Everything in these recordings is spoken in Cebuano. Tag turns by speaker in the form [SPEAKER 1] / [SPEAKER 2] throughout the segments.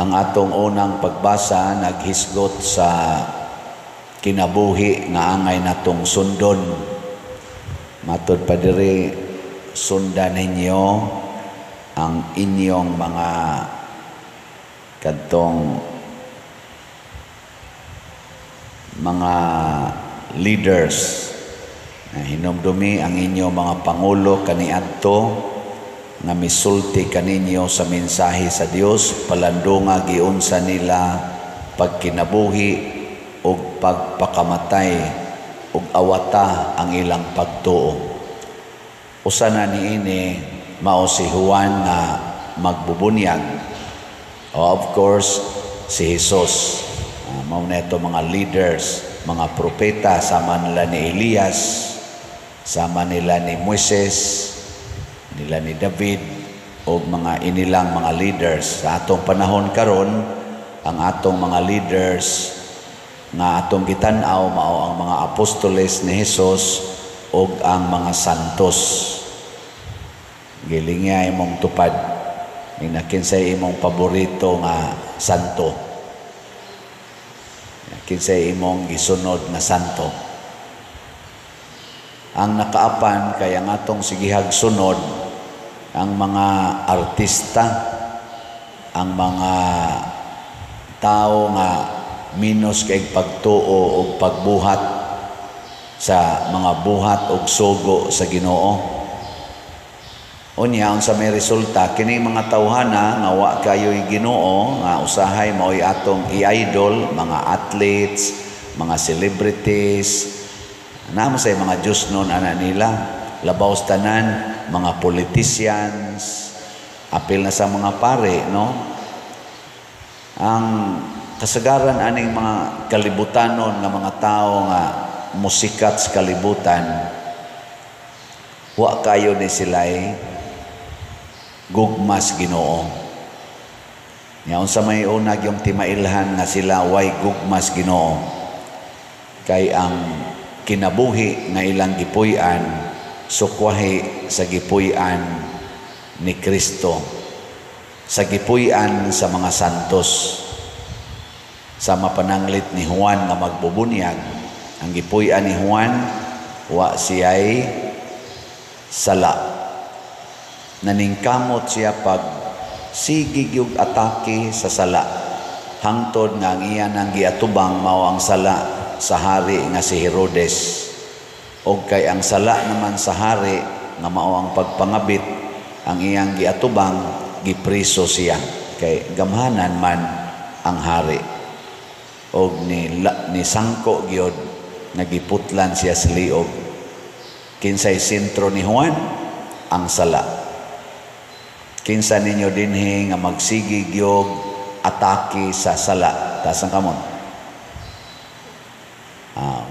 [SPEAKER 1] Ang atong unang pagbasa naghisgot sa kinabuhi nga angay natong sundon. Matod pa diri, sundan ninyo ang inyong mga kadtong mga leaders. Hinumdumi ang inyong mga pangulo kaniadto nga misulti kaninyo sa mensahe sa Dios, palandunga giunsa nila pagkinabuhi ug pagpakamatay ug awata ang ilang pagtuo. Usa na niini mao si Juan nga magbubunyag. Of course, si Jesus. Mao na ito mga leaders, mga propeta, sama nila ni Elias, sama nila ni Moises, nila ni David, o mga inilang mga leaders. Sa atong panahon karon, ang atong mga leaders nga atong gitan-aw mao ang mga apostoles ni Jesus ug ang mga santos. Gilingya imong tupad. Kinsay imong paborito nga santo? Kinsay imong gisunod nga santo? Ang nakaapan kay ang atong sigihag sunod ang mga artista, ang mga tao nga minus kay pagtuo og pagbuhat sa mga buhat og sugo sa Ginoo. Unya, unsa may resulta kini mga tawhana nga wa kayo'y Ginoo nga usahay mao'y atong i-idol, mga athletes, mga celebrities, namo say mga Diyos nun ana nila, labaw sa tanan mga politicians, apil na sa mga pare, no? Ang kasagaran aning mga kalibutanon nga mga tao nga musikat sa kalibutan, wa kayo ni sila'y gugmas Ginoo. Nya unsa may unag yung timailhan nga sila way gugmas Ginoo? Kay ang kinabuhi nga ilang gipuy-an sukwahi sa gipuy-an ni Kristo, sa gipuy-an sa mga santos. Sa mapananglit ni Juan nga magbubunyag, ang gipuy-an ni Juan, wa siya'y sala. Naningkamot siya pag sige gyud atake sa sala, hangtod nga ang iya nang giatubang mao ang sala sa hari nga si Herodes. Og kay ang sala naman sa hari nga mao ang pagpangabit, ang iyang giatubang, gipriso siya kay gamhanan man ang hari. Og ni sangko gyud nga giputlan siya sa liog. Kinsay sentro ni Juan? Ang sala. Kinsa ninyo dinhi nga magsigi gyud atake sa sala? Taas ang kamot.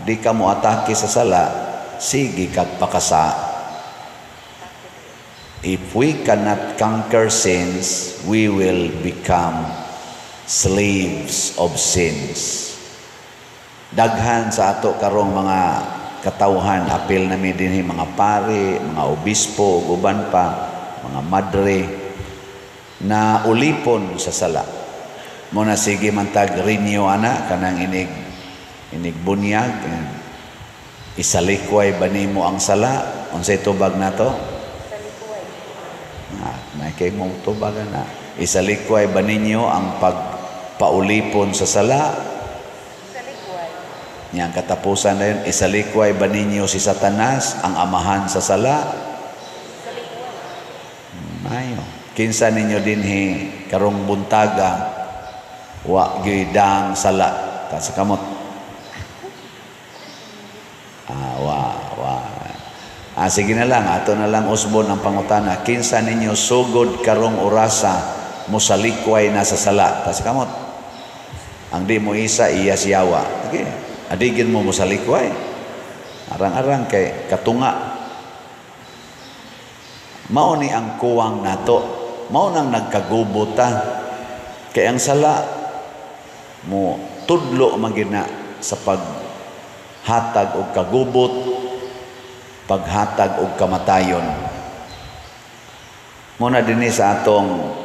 [SPEAKER 1] Di ka mo atake sa sala, sige kag pakasa. If we cannot conquer sins, we will become slaves of sins. Daghan sa ato karong mga katawhan, apil nami dinhi mga pare, mga obispo, ug uban pa, mga madre, na ulipon sa sala. Mo na sige man tag renew ana kanang inig bunyag, isalikway ba nimo ang sala? Unsay tubag nato? Na kay mo tubag na. Isalikway ba ninyo ang pagpaulipon sa sala?
[SPEAKER 2] Isalikway.
[SPEAKER 1] Nya ang katapusan na yun, isalikway ba ninyo si Satanas, ang amahan sa sala?
[SPEAKER 2] Isalikway.
[SPEAKER 1] Mayo. Kinsa ninyo dinhi karong buntaga wa gyud dang sala? Ta sa kamot. Wa wa. Sige na lang, ato na lang usbon ang pangutana. Kinsa ninyo sugod karong orasa mosalikway na sa sala? Ta sa kamot. Ang di mo isa, iya siyawa. Sige, adigin mo mosalikway. Arang-arang kay katunga. Mao ni ang kuwang nato. Mao nang nagkagubo ta. Kay ang sala mo tudlo man gyud na sa paghatag og kagubot, paghatag og kamatayon. Muna dinhi sa atong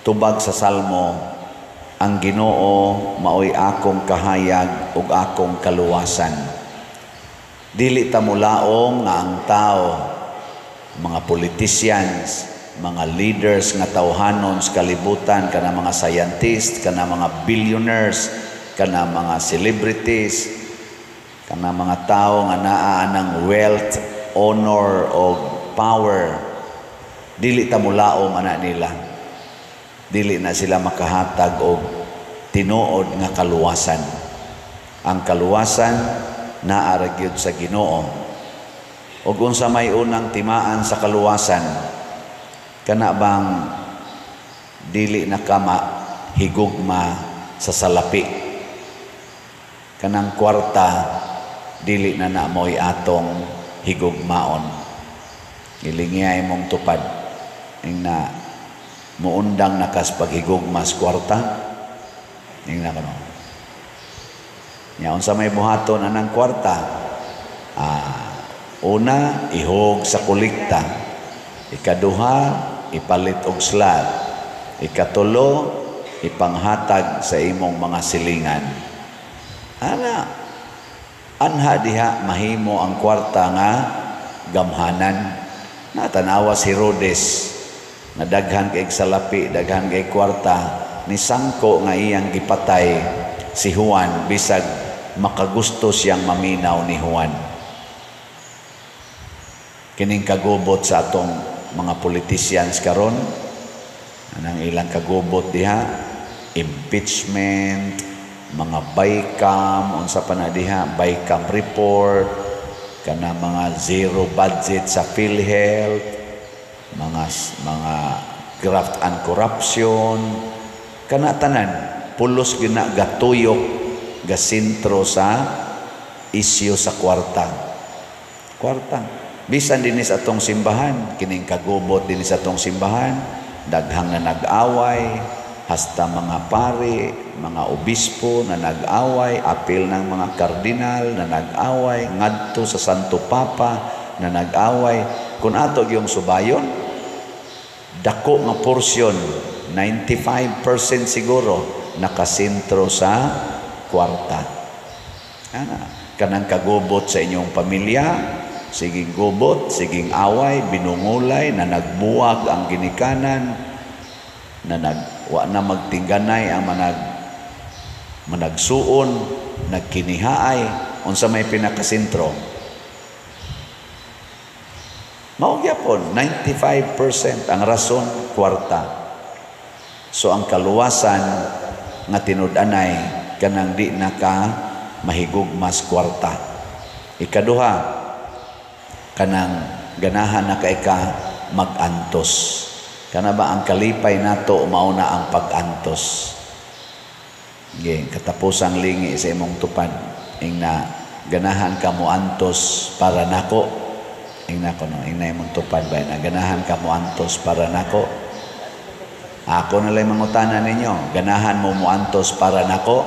[SPEAKER 1] tubag sa Salmo, Ang Ginoo maoy akong kahayag ug akong kaluwasan. Dili ta mulaom nga ang tao, mga politicians, mga leaders nga tawhanon sa kalibutan, kana mga scientists, kana mga billionaires, kana mga celebrities, kana mga tao nga naa anang wealth, honor o power, dili ta mulaom ana nila. Dili na sila makahatag og tinuod nga kaluwasan. Ang kaluwasan naa ra gyud sa Ginoo. Ug unsa may unang timaan sa kaluwasan? Kana bang dili na ka higugma sa salapi? Kanang kwarta dili na na mo'y atong higugmaon. Gilingiya imong tupad ing na muundang na kas paghigugma sa kwarta. Ing na kuno. Nya unsa may buhaton anang kwarta? Una, ihog sa kolekta. Ikaduha, ipalit og slot. Ikatulo, ipanghatag sa imong mga silingan. Ana, anha diha mahimo ang kwarta nga gamhanan. Natanawa si Herodes nga daghan kay salapi, daghan kay kwarta, nisangko nga iyang gipatay si Juan bisag makagusto siyang maminaw ni Juan. Kining kagubot sa atong mga politicians karon, anang ilang kagubot diha, impeachment, mga BICAM, unsa pa na diha, BICAM report, kana mga zero budget sa PhilHealth, mga graft and corruption, kana tanan pulos gina gatuyok gasentro sa isyu sa kwarta. Kwarta. Bisan dinhi sa atong simbahan, kining kagubot dinhi sa atong simbahan, daghang na nag-away, hasta mga pari, mga obispo na nag-away, apil ng mga kardinal na nag-away, ngadto sa Santo Papa na nag-away. Kung ato yung subayon, dako nga porsyon, 95% siguro, nakasentro sa kwarta. Ana, kanang kagubot sa inyong pamilya, siging gubot, siging away, binungulay, na nagbuwag ang ginikanan, na wa na magtingganay ang managsuon, nagkinihaay, unsa may pinakasentro. Mao gyapon 95% ang rason kwarta. So ang kaluwasan nga tinud-anay kanang di na ka mahigugmas kwarta. Ikaduha, kanang ganahan na kay ka magantos. Kana ba ang kalipay nato mao na ang pag-antos? Ge, katapusang lingi sa imong tupad ing na ganahan ka moantos para nako. Ing na kono, ing na imong tupad ba na ganahan ka moantos para nako. Ako na lang mangutana ninyo, ganahan mo moantos para nako?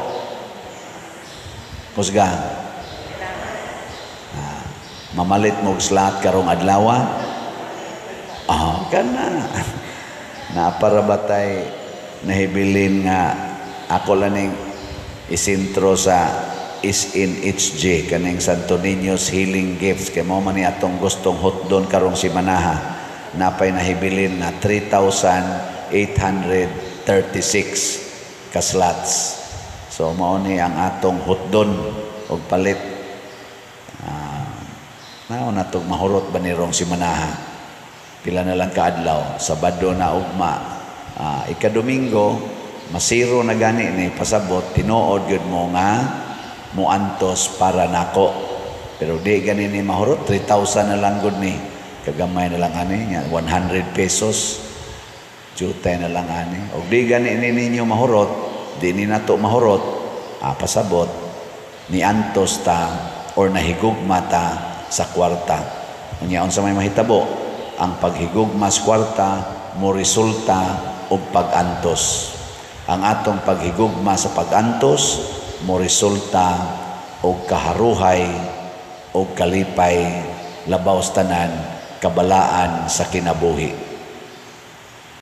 [SPEAKER 1] Kusga. Mamalit mo og slot karong adlaw? Ah, kana. Napara batay nahibilin nga ako lang ning isintro sa SNHG kaning Santo Niño's Healing Gifts kay mao man ni atong gustong hotdon karong simanaha. Napay nahibilin nga 3,836 ka slots. So mao ni ang atong hotdon og palit. Mao na tog mahurot ba ni rong simanaha. Pila na lang kaadlaw, Sabado na ugma, ikadomingo masiro na gani ni pasabot tinuod gyud mo nga muantos para nako. Pero di gani ni mahurot, 3,000 na lang gud ni. Kagamay na lang ani, 100 pesos. Jutay na lang ani. Og di gani ni ninyo mahurot, di ni nato mahurot, pasabot ni antos ta or nahigugma ta sa kwarta. Unya unsa may mahitabo? Ang paghigugma sa kwarta mo resulta og pag-antos. Ang atong paghigugma sa pag-antos mo resulta og kaharuhay og kalipay, labaw sa tanan kabalaan sa kinabuhi.